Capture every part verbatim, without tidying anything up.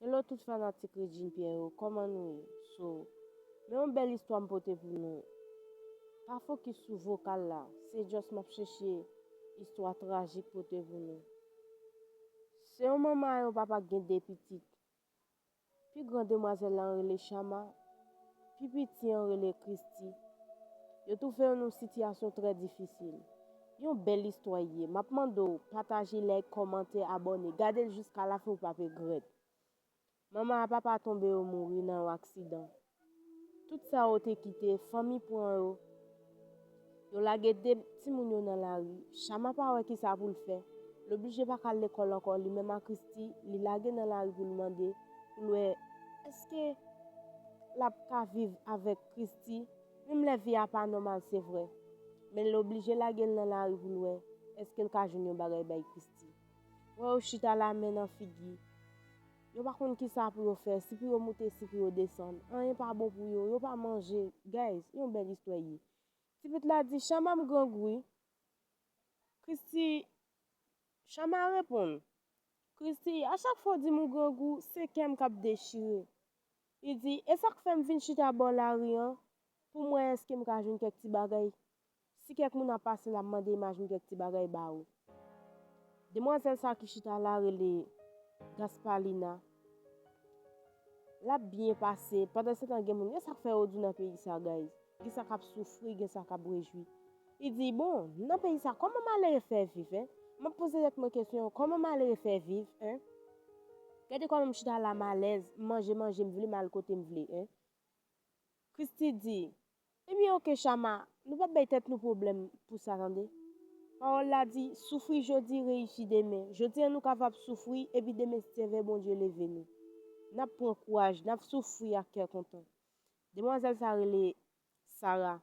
Hello tout fanatik Regine Pierre yo, kòman nou ye? So, men yon bèl istwa m pote pou nou. Pa fokis sou vokal la, se just m ap chèche istwa trajik pote pou nou. Se yon manman ak yon papa k gen de pitit. Pi gran demwazèl la rele Chama, pi piti an rele Christy. Yo twouve yo nan yon sitiyasyon trè difisil. Yon bèl istwa ye. M ap mande w pataje, like, kòmante, abòne. Gade l jiska lafen, ou p ap regrèt. Manman ak papa tonbe, yo mouri nan yon aksidan. Tout sa yo te kite, fanmi pran yo. Yo lage de timoun yo nan lari. Chama pa wè kisa pou l fè. L oblije pa ka al lekòl ankò, li menm ak Christy, li lage nan lari pou l mande, pou l wè èske l ap ka viv avèk Christy. Menm lè vi a pa nòmal, se vre. Men l oblije lage l nan lari pou l wè èske l ka jwenn yon bagay bay Christy. Wè yo chita lamen nan figi. Yo pa konn kisa pou yo fè, si pou yo moute, si pou yo desann. Anyen pa bon pou yo, yo pa manje. Guys, yon bèl istwa ye. Ti pitit la di, Chama, m grangou wi. Christy, Chama reponn, Christy, a chak fwa w di m ou grangou, se kè m k ap dechire. Li di, e sa k fè m vin chita bò lari an pou m wè èske m ka jwenn kèk ti bagay. Si kèk moun ap pase la, m mande imajine kèk ti bagay ba ou. Demwazèl sa ki chita la rele Gaspalina. L ap byen pase. Pandansetan, gen moun, gen sa k fè yo di nan peyi sa, guys. Gen sa k ap soufri, gen sa k ap rejwi. Li di, bon, nan peyi sa, kòman malere fè viv, en? M ap poze tèt mwen kesyon, kòman malere fè viv, en? Gade kòman m chita la, m alèz, m manje, manje m vle, m al kote m vle, en? Christy di, ebyen, oke, Chama, nou p ap bay tèt nou pwoblèm pou sa, tande. Pawòl la di, soufri jodi, reyisi demen. Jodi a, nou kapab soufri, epi demen, si Dye vle, Bondye leve nou. N ap pran kouraj, n ap soufri ak kè kontan. Demwazèl sa rele Sara.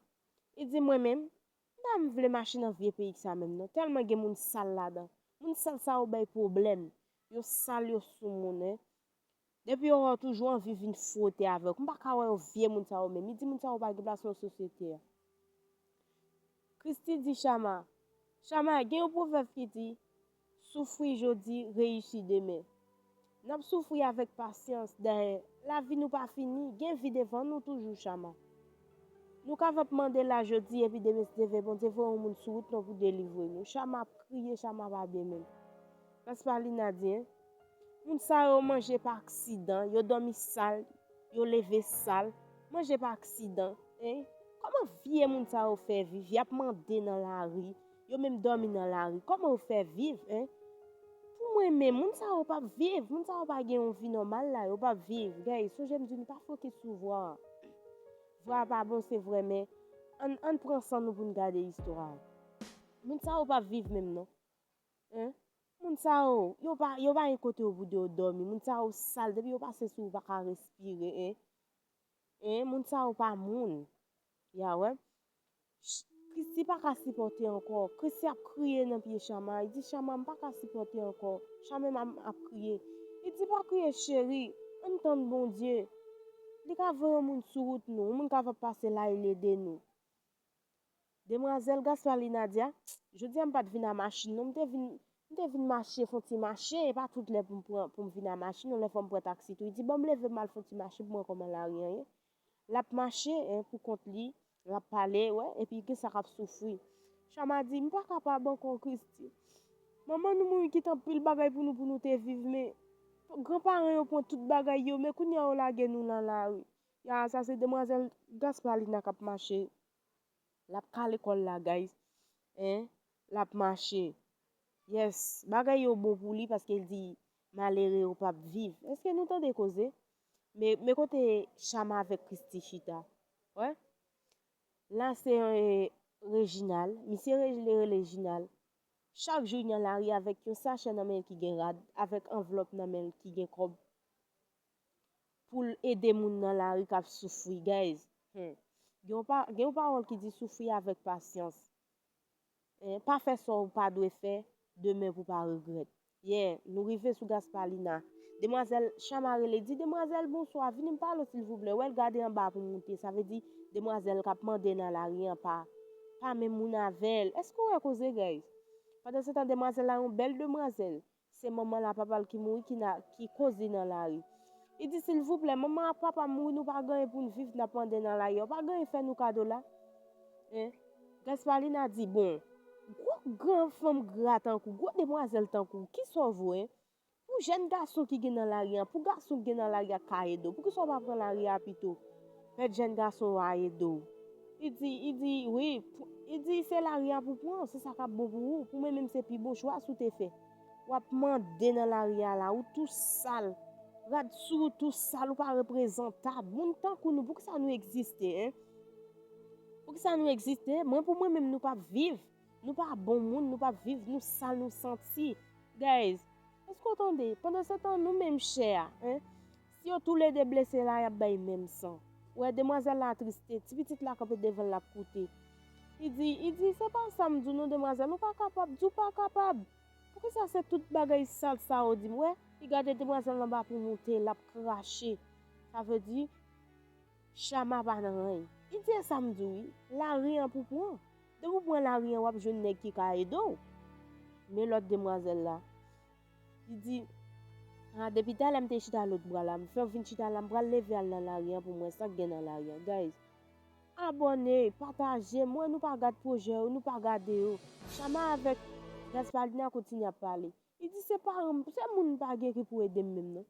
Li di, mwen menm, m pa vle mache nan vye peyi sa menm non. Tèlman gen moun sal ladan. Moun sal sa yo bay pwoblèm. Yo sal, yo sou moun, en. Depi yo wè w toujou anvi vin fwote avèk. M pa ka wè yo vye moun sa yo menm. Li di moun sa yo pa gen plas nan sosyete a. Christy di Chama, Chama, gen yon pwovèb ki di, soufri jodi, reyisi demen. N ap soufri avèk pasyans, dayè, lavi nou pa fini, gen vi devan nou toujou, Chama. Nou kapab mande la jodi, epi demen, si Dye vle, Bondye voye yon moun sou wout nou pou delivre nou. Chama ap kriye, Chama pa byen menm. Gaspalina di, en, moun sa yo manje pa aksidan, yo dòmi sal, yo leve sal, manje pa aksidan, en? Kòman vye moun sa yo fè viv? Y ap mande nan lari, yo menm dòmi nan lari. Kòman yo fè viv, en? Pou mwen menm, moun sa yo p ap viv, moun sa yo pa gen yon vi nòmal la, yo p ap viv. Guys, sonje m di nou pa fokis sou vwa a. Vwa a pa bon, se vre, men ann, ann pran san nou pou n gade istwa a. Moun sa yo p ap viv menm non. En? Moun sa yo, yo pa, yo pa gen kote yo pou yo dòmi. Moun sa yo sal, depi yo pase sou ou, ou pa ka respire, en. En, moun sa yo pa moun. Ya wè. Ch-, Christy pa ka sipòte ankò. Christy ap kriye nan pye Chama. Li di, Chama, m pa ka sipòte ankò. Chama menm ap kriye. Li di, pa kriye, cheri. Ann tann Bondye. Li ka voye yon moun sou wout nou. Yon moun kapab pase la, e l ede nou. Demwazèl Gaspalina di, a, jodi a m pa t vin a machin non, m te vin, m te vin mache, fè yon ti mache, e pa tout lè pou m pran, pou m vin a machin, yon lè fò m pran taksi tou. Li di, ban m leve m al fè yon ti mache pou m wè kòman lari an ye. L ap mache, en, pou kont li, l ap pale, wè, epi gen sa k ap soufri. Chama di, m pa kapab ankò, Christy. Manman nou mouri kite anpil bagay pou nou, pou nou te viv, men granparan yo pran tout bagay yo, men kounye a yo lage nou nan lari. Ya, sa se demwazèl Gaspalina k ap mache. L ap kale kò l la, guys. En, l ap mache. Yes, bagay yo bon pou li paske l di malere yo p ap viv. Èske nou tande koze? Men, men kote Chama avèk Christy chita. Wè? La se, eh, Reginald. Misye rele Reginald. Chak jou li nan lari avèk yon sachè nan men l ki gen rad, avèk anvlòp nan men l ki gen kòb. Pou l ede moun nan lari k ap soufri, guys. Hmm. Gen yon pa, gen yon pawòl ki di soufri avèk pasyans. En, pa fè sa w pa dwe fè demen pou w pa regrèt. Yeah, nou rive sou Gaspalina. Demwazèl Chama rele, di, demwazèl, bonswa, vini m pale w silvouplè. Wè l gade anba pou moute, sa vle di demwazèl k ap mande nan lari an pa, pa menm moun avè l. Èske w wè koze, guys? Pandansetan, demwazèl la yon bèl demwazèl. Se manman l ak papa l ki mouri, ki na, ki koz li nan lari. Li di, silvouplè, manman ak papa m mouri, nou pa gen anyen pou n viv, n ap mande nan lari a. Ou pa gen anyen fè nou kado la? Hein? Gaspalina di, bon, gwo gran fanm gra tankou, gwo demwazèl tankou, kisa w vo, hein? Pou jèn gason ki gen nan lari a, pou gason ki gen nan lari a ka ede w, poukisa w pa pran lari a pito? Pèt jèn gason yo a ede w. Li di, li di, wi, pou- li di se lari a pou pran, se sa k ap bon pou ou. Pou mwen menm se pi bon chwa si w te fè. W ap mande nan lari a la, ou tou sal. Gad sou ou tou sal, ou pa reprezantab. Moun tankou nou, poukisa nou egziste, hein? Poukisa nou egziste? Mwen pou mwen menm nou p ap viv. Nou pa bon moun, nou p ap viv, nou sal, nou santi. Guys, èske w tande? Pandansetan nou menm chè a, hein? Si yo toulede blese la, y ap bay menm san. Ou wè demwazèl la triste, ti pitit la kanpe devan l, l ap koute. Li di, li di, se pa sa m di w non demwazèl, ou pa kapab, di w pa kapab. Poukisa se tout bagay sal sa yo di m? Wè, li gade demwazèl anba pou moute, l ap krache. Sa vle di, Chama pa nan anyen. Li di, e sa m di w wi, lari an pou pran. Depi w pran lari an, w ap jwenn nèg ki ka ede w. Men lòt demwazèl la, li di, a, depi talè m te chita lòt bra la, m fè w vin chita la, m pral leve al nan lari an pou m wè sa k gen nan lari an. Guys, abòne, pataje, m wè nou pa gad pwojè yo, nou pa gade yo. Chama avèk Gaspalina kontinye ap pale. Li di, se paran m, se moun m pa gen ki pou ede m menm non.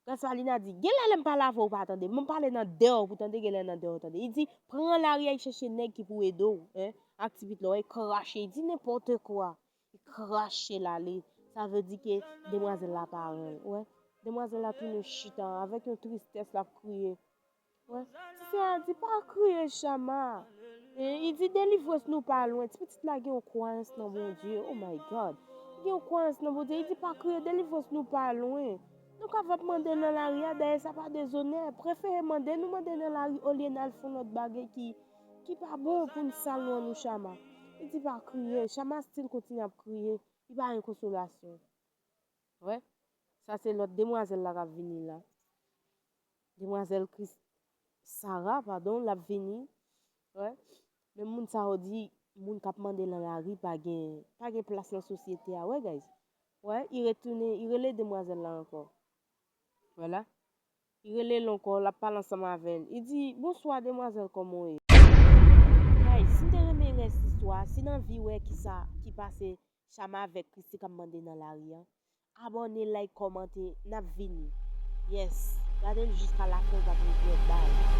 Gaspalina di, genlè lè m pale avè w ou pa tande, men m pale nan dèyè w pou tande, genlè nan dèyè w tande. Li di, pran lari a, li chèche nèg ki pou ede w, hein, ak ti pitit la, li krache, li di nenpòt kwa. Li krache l ale. Sa vle di ke demwazèl la pa renmen l. Wè, demwazèl la tounen chita avèk yon tristès, l ap kriye. Wè, ti sè a di, pa kriye, Chama. E, li di, delivrans nou pa lwen. Ti pitit la gen yon kwayans nan Bondye. Oh my God. Li gen yon kwayans nan Bondye. Li di, pa kriye, delivrans nou pa lwen. Nou kapab mande nan lari a, dayè sa pa dezonè. Prefere mande, nou mande nan lari olye n al fè yon lòt bagay ki, ki pa bon pou n sal non nou, Chama. Li di, pa kriye. Chama still kontinye ap kriye. Li pa gen konsolasyon. Wè. Sa se lòt demwazèl la k ap vini la. Demwazèl Chris, Sara, padon, l ap vini. Wè. Men moun sa yo di, moun k ap mande nan lari pa gen, pa gen plas nan sosyete a. Wè, guys. Wè, li retounen, li rele demwazèl la ankò. Vwala. Li rele l ankò, l ap pale ansanm avè l. Li di, bonswa, demwazèl, kòman w ye? Guys, si n te renmen rès istwa, si n anvi wè kisa ki pase Chama avèk Christy k ap mande nan lari a, abòne, like, kòmante, n ap vini. Yes, gade l jiska lafen, w p ap regrèt, bye.